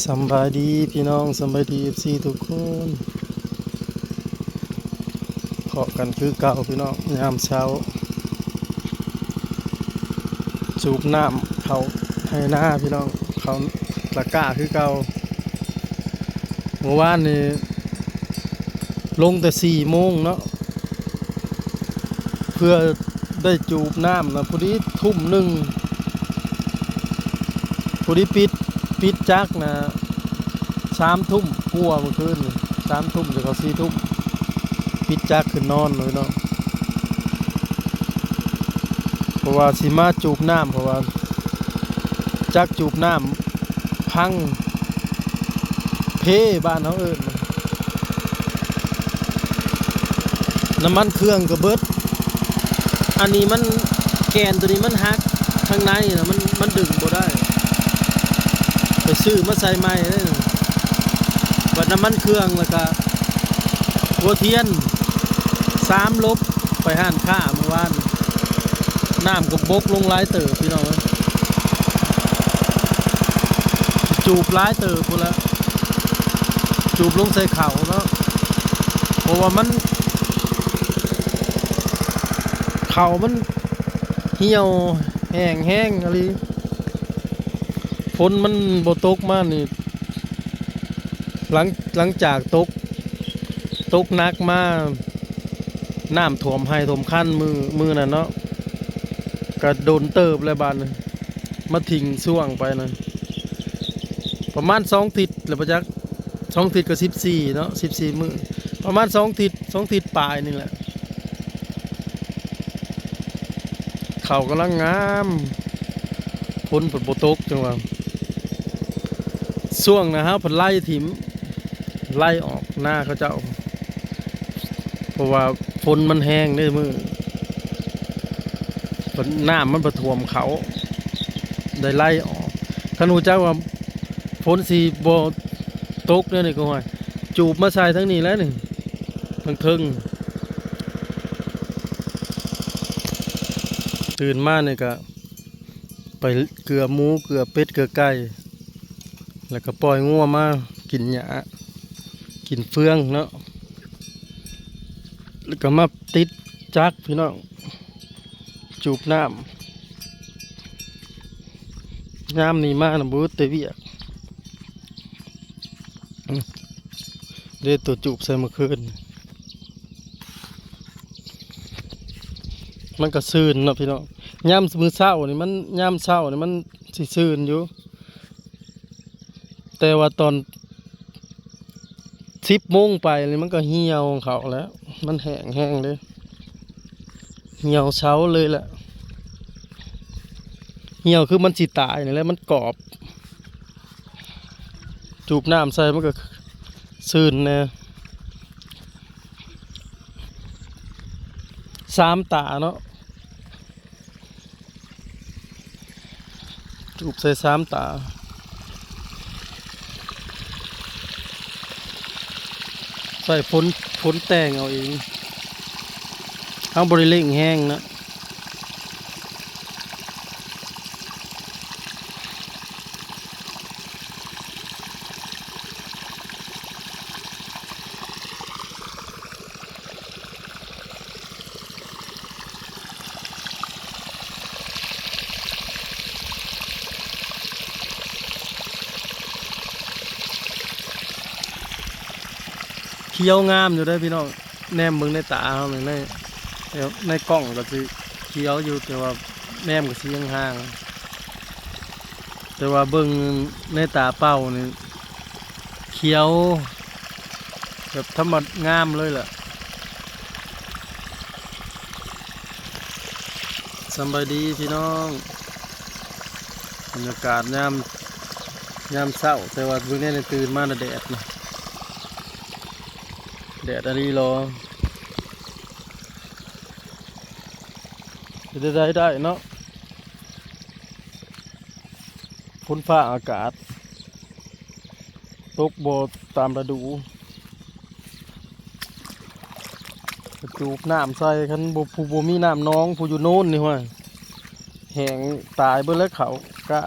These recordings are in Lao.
ສຳບາຍດີພີ່ນ້ອງ ສຳບາຍດີເອັຟຊີທຸກຄົນ ພໍ້ກັນຄືເກົ່າພີ່ນ້ອງ ຍາມເຊົ້າ ສູບນ້ຳເຂົ້າໄຮ່ນາພີ່ນ້ອງ ເຂົ້າຕະກ້າຄືເກົ່າ. ມື້ວານນີ້ລົງແຕ່ສີ່ໂມງເນາະ ເພື່ອໄດ້ຈູບນ້ຳນະ ພໍດີທຸ່ມໜຶ່ງ ພໍດີປິດ ປິດຈັກນະ ສາມທຸ່ມກວ່າມື້ຄືນນີ້ ສາມທຸ່ມຈະເຂົ້າສີ່ທຸ່ມ ປິດຈັກຂຶ້ນນອນເນາະພີ່ນ້ອງ ເພາະວ່າຊິມາຈູບນ້ຳ ເພາະວ່າຈັກຈູບນ້ຳພັງ ເພ ບ້ານເຮົາເອີ້ນ ນ້ຳມັນເຄື່ອງກໍເບິດ ອັນນີ້ມັນ ແກນໂຕນີ້ມັນຫັກ ທາງໃນນະ ມັນ ມັນດຶງບໍ່ໄດ້ ໄປຊື້ມາໃສ່ໃໝ່ເດ້ ບັດນ້ຳມັນເຄື່ອງ ແລ້ວກະຫົວທຽນ ສາມລົບ ໄປຮ້ານຄ້າມື້ວານ ນ້ຳກໍບົກລົງຫຼາຍເຕີບພີ່ນ້ອງເອີຍ ຈູບຫຼາຍເຕີບພຸ້ນລະ ຈູບລົງໃສ່ເຂົ້າເນາະ ເພາະວ່າມັນ ເຂົ້າມັນຫ່ຽວແຫ້ງແຮງອີ່ຫຼີ ຝົນມັນບໍ່ຕົກມານີ້ ຫຼັງ ຫຼັງຈາກຕົກ ຕົກໜັກມາ ນ້ຳຖ້ວມໄຮ່ຖ້ວມຄັນມື້ ມື້ນັ້ນເນາະ ກະດົນເຕີບແລ້ວບາດນີ້ ມາຖິ້ງຊ່ວງໄປນະ ປະມານສອງທິດແລ້ວບໍ່ຈັກ ສອງທິດກໍສິບສີ່ເນາະ ສິບສີ່ມື້ ປະມານສອງທິດ ສອງທິດປາຍນີ້ແຫຼະ ເຂົ້າກຳລັງງາມ ຝົນເພິ່ນບໍ່ຕົກ ຈັ່ງວ່າ ຊ່ວງນະ ເຮົາເພິ່ນໄລ່ຖິ້ມ ໄລ່ອອກນາເຂົາເຈົ້າ ເພາະວ່າຝົນມັນແຮງເດ້ມື້ ຝົນ ນ້ຳມັນໄປຖ້ວມເຂົ້າ ໄດ້ໄລ່ອອກ ຄັນຮູ້ຈັກວ່າຝົນຊິບໍ່ຕົກແນວນີ້ກໍ ໂອ້ຍ ຈູບມາໃສ່ທາງນີ້ແຫຼະນີ້ ເທິງໆ ຕື່ນມານີ້ກະ ໄປເກືອໝູ ເກືອເປັດ ເກືອໄກ່ ແລ້ວກໍປ່ອຍງົວມາກິນຫຍ້າ ກິນເຟືອງເນາະ ແລ້ວກໍມາຕິດຈັກພີ່ນ້ອງ ຈູບນ້ຳ ຍາມນີ້ມານະບໍ່ອຶດແຕ່ວຽກ ເດ້ ໂຕຈູບໃສ່ມື້ຄືນ ມັນກໍຊືນເນາະພີ່ນ້ອງ ຍາມມື້ເຊົ້ານີ້ມັນ ຍາມເຊົ້ານີ້ມັນຊິຊືນຢູ່ ແຕ່ວ່າຕອນສິບໂມງໄປນີ້ມັນກໍຫ່ຽວຂອງເຂົາແລ້ວ ມັນແຫ້ງແຮງເດ້ ຫ່ຽວເຊົາເລີຍແຫຼະ ຫ່ຽວຄືມັນຊິຕາຍນີ້ແຫຼະ ມັນກອບ ຈູບນ້ຳໃສ່ມັນກໍຊືນແດ່ ສາມຕາເນາະ ຈູບໃສ່ສາມຕາ ໃຊ້ຝົນ ຝົນແຕ່ງເອົາເອງ ເຮົາບໍ່ໄດ້ເລັ່ງແຮງນະ. ຂຽວງາມຢູ່ເດ້ພີ່ນ້ອງ ແນມເບິ່ງໃນຕາເຮົານີ້ ໃນ ໃນກ້ອງກໍຊິຂຽວຢູ່ ແຕ່ວ່າແນມກໍຊິຫ່າງໆ ແຕ່ວ່າເບິ່ງໃນຕາເປົ່ານີ້ ຂຽວແບບທຳມະ ງາມເລີຍແຫຼະ. ສຳບາຍດີພີ່ນ້ອງ ບັນຍາກາດຍາມ ຍາມເຊົ້າ ແຕ່ວ່າມື້ນີ້ຕື່ນມາແລ້ວແດດນະ ແດດອີ່ຫຼີຫຼໍ ເປັນໃດໄດ້ເນາະ ຝົນຟ້າອາກາດ ຕົກບໍ່ຕາມລະດູ ກະຈູບນ້ຳໃສ່ ຄັນບໍ່ ຜູ້ບໍ່ມີນ້ຳໜອງ ຜູ້ຢູ່ໂນນນີ້ ຫ້ວຍ ແຫ້ງຕາຍເບິດແລ້ວເຂົ້າກ້າ.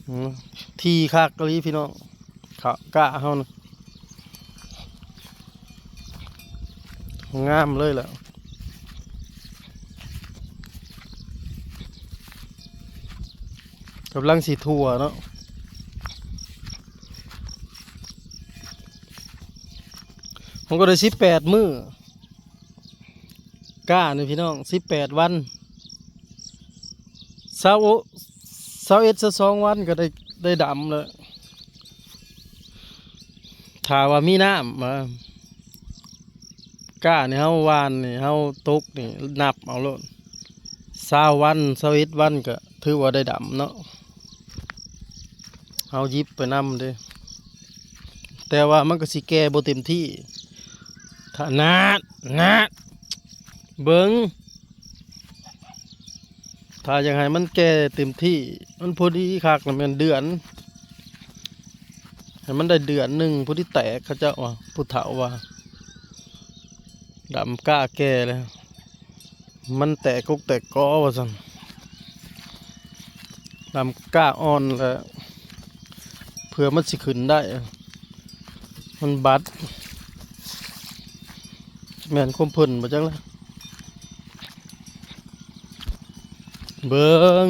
ອືມ ທີ່ຄັກອີ່ຫຼີພີ່ນ້ອງ ກະ ກະເຮົານະ ງາມເລີຍແຫຼະ ກຳລັງຊິທົ່ວເນາະ ມັນກໍໄດ້ສິບແປດມື້ ກ້ານີ້ພີ່ນ້ອງ ສິບແປດວັນ ຊາວ ຊາວເອັດ ຊາວສອງວັນກໍໄດ້ ໄດ້ດຳແລ້ວ ຖ້າວ່າມີນ້ຳ ວ່າ ກ້ານີ້ເຮົາຫວ່ານນີ້ ເຮົາຕົກນີ້ ນັບເອົາໂລດ ຊາວວັນ ຊາວເອັດວັນກໍຖືວ່າໄດ້ດຳເນາະ ເຮົາຫຍິບໄປນຳເດ້ ແຕ່ວ່າມັນກໍຊິແກ່ບໍ່ເຕັມທີ່ ຖ້າ ນາດ ນາດ ເບິ່ງ ຖ້າຢາກໃຫ້ມັນແກ່ເຕັມທີ່ ມັນພໍດີຄັກນະ ແມ່ນເດືອນ ໃຫ້ມັນໄດ້ເດືອນໜຶ່ງ ຜູ້ທີ່ແຕກ ເຂົາເຈົ້າວ່າ ຜູ້ເຖົ້າວ່າ ດຳກ້າແກ່ແລ້ວ ມັນແຕກກົກແຕກກໍວ່າຊັ້ນ ດຳກ້າອ່ອນແລ້ວ ເພື່ອມັນຊິຂຶ້ນໄດ້ ມັນບັດ ແມ່ນຄວາມເພິ່ນບໍ່ຈັກລະ ເບິ່ງ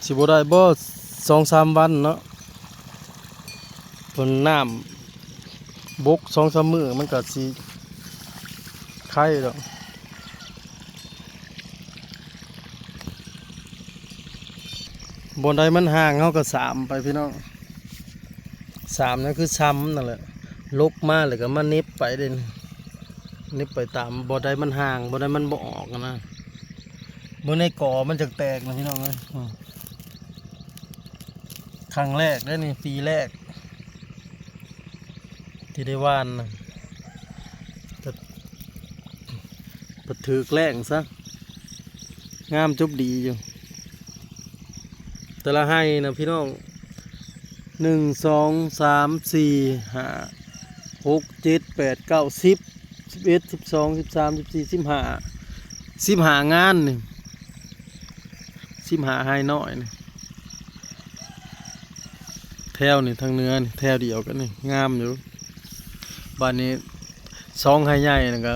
ຊິບໍ່ໄດ້ບໍ່ ສອງສາມວັນເນາະ ເພິ່ນນ້ຳບົກ ສອງສາມມື້ມັນກໍຊິໄຄດອກ ບ່ອນໃດມັນຫ່າງເຮົາກໍສາມໄປພີ່ນ້ອງ ສາມນັ້ນຄືຊຳນັ້ນແຫຼະ ລົກມາແລ້ວກໍມາເໜັບໄປເດ້ ເໜັບໄປຕາມ ບ່ອນໃດມັນຫ່າງ ບ່ອນໃດມັນບໍ່ອອກນະ ເບິ່ງໃນກໍມັນຈັກແຕກນະພີ່ນ້ອງເອີຍ ອືມ ຄັ້ງແລກເດ້ນີ້ ປີແລກ ທີ່ໄດ້ຫວ່ານນະ ປະ ປະຖືກແລ້ງຊະ ງາມຈົບດີຢູ່ ແຕ່ລະໄຮ່ນະພີ່ນ້ອງ ໜຶ່ງ ສອງ ສາມ ສີ່ ຫ້າ ຫົກ ເຈັດ ແປດ ເກົ້າ ສິບ ສິບເອັດ ສິບສອງ ສິບສາມ ສິບສີ່ ສິບຫ້າ ສິບຫ້າງານນີ້ ສິບຫ້າໄຮ່ນ້ອຍນີ້ ແຖວນີ້ທາງເໜືອນີ້ ແຖວດຽວກັນນີ້ ງາມຢູ່ ບາດນີ້ສອງໄຮ່ໃຫຍ່ນັ້ນກໍ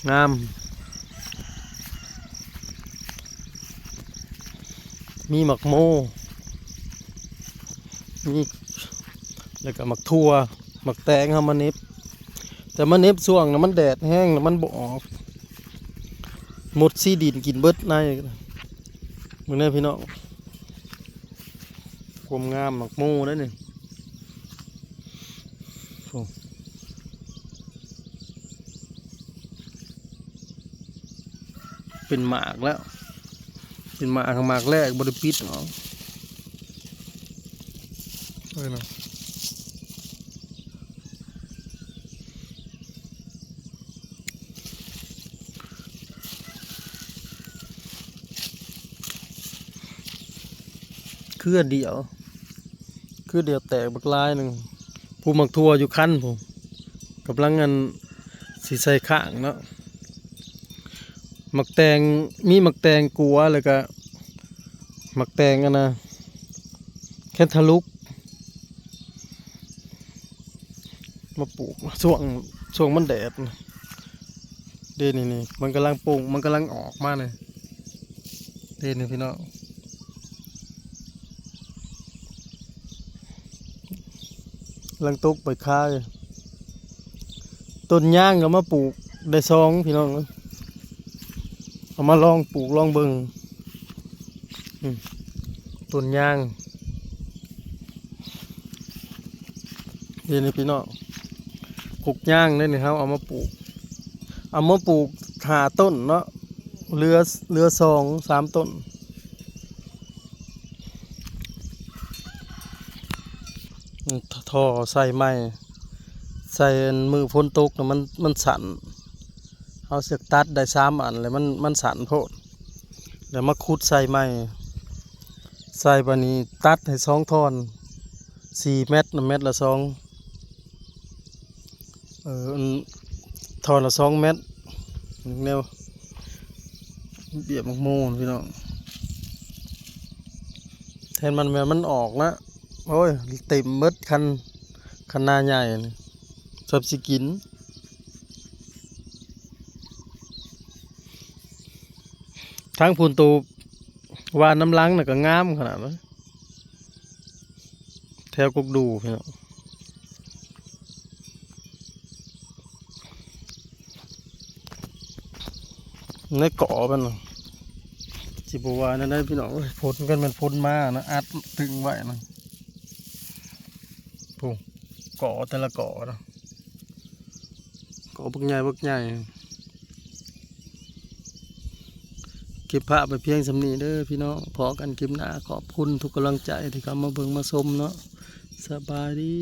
ງາມ ມີໝາກໂມ ມີ ແລ້ວກໍໝາກຖົ່ວ ໝາກແຕງເຮົາມາເໜັບ ແຕ່ມາເໜັບຊ່ວງນະ ມັນແດດແຮງນະ ມັນບໍ່ອອກ ມົດຊີດິນກິນເບິດໃນ ເບິ່ງເດີພີ່ນ້ອງ ຄວາມງາມໝາກໂມເດ້ນີ້ ໂອ້ ເປັນໝາກແລ້ວ ເປັນໝາກ ໝາກແລກບໍ່ໄດ້ປິດອອກ ເອີ ເຄືອດຽວ ເຄືອດຽວແຕກບັກຫຼາຍໜຶ່ງ ພູໝາກຖົ່ວຢູ່ຄັນພຸ້ນ ກຳລັງອັນ ຊິໃສ່ຄ້າງເນາະ ໝາກແຕງ ມີໝາກແຕງກົວ ແລ້ວກະໝາກແຕງອັນນະ ແຄນທາລູບ ມາປູກຊ່ວງ ຊ່ວງມັນແດດນະ ເດ້ນີ້ ນີ້ ມັນກຳລັງໂປ່ງ ມັນກຳລັງອອກມານີ້ ເດ້ນີ້ພີ່ນ້ອງ ກຳລັງຕົກໃບຄາ ຕົ້ນຍາງກໍມາປູກໄດ້ສອງພີ່ນ້ອງ ເອົາມາລອງປູກລອງເບິ່ງ ອືມ ຕົ້ນຍາງ ນີ້ ນີ້ພີ່ນ້ອງ ກົກຍາງເດ້ນີ້ ເຮົາເອົາມາປູກ ເອົາມາປູກຫ້າຕົ້ນເນາະ ເຫຼືອ ເຫຼືອສອງສາມຕົ້ນ ອືມ ທໍ່ໃສ່ໃໝ່ ໃສ່ອັນມື້ຝົນຕົກນະ ມັນ ມັນສັ້ນ ເອົາເຊືອກຕັດໄດ້ສາມອັນ ແລ້ວມັນ ມັນສັ້ນໂພດ ແລ້ວມາຂຸດໃສ່ໃໝ່ ໃສ່ບາດນີ້ຕັດໃຫ້ສອງທ່ອນ ສີ່ແມັດນະ ແມັດລະສອງ ເອີ ອັນ ທ່ອນລະສອງແມັດ ແນວ ເບ້ຍໝາກໂມນພີ່ນ້ອງ ແທນມັນແມ່ນມັນອອກນະ ໂອ້ຍ ເຕັມເບິດຄັນ ຄັນນາໃຫຍ່ນີ້ ສ່ຳຊິກິນ ທາງພຸ້ນໂຕຫວ່ານນຳຫຼັງນະກໍງາມຂະໜາດເລີຍ ແຖວກົກດູພີ່ນ້ອງ ໃນກໍມັນ ຊິບໍ່ວ່າແນວໃດພີ່ນ້ອງເອີຍ ຝົນກໍແມ່ນຝົນມານະ ອັດຕຶງໄວ້ນະ ພຸ້ນ ກໍແຕ່ລະກໍນະ ກໍບັກໃຫຍ່ບັກໃຫຍ່ ເກັບພາບໄວ້ພຽງສ່ຳນີ້ເດີພີ່ນ້ອງ ພໍ້ກັນຄລິບໜ້າ ຂອບຄຸນທຸກກຳລັງໃຈທີ່ເຂົ້າມາເບິ່ງມາຊົມເນາະ ສະບາຍດີ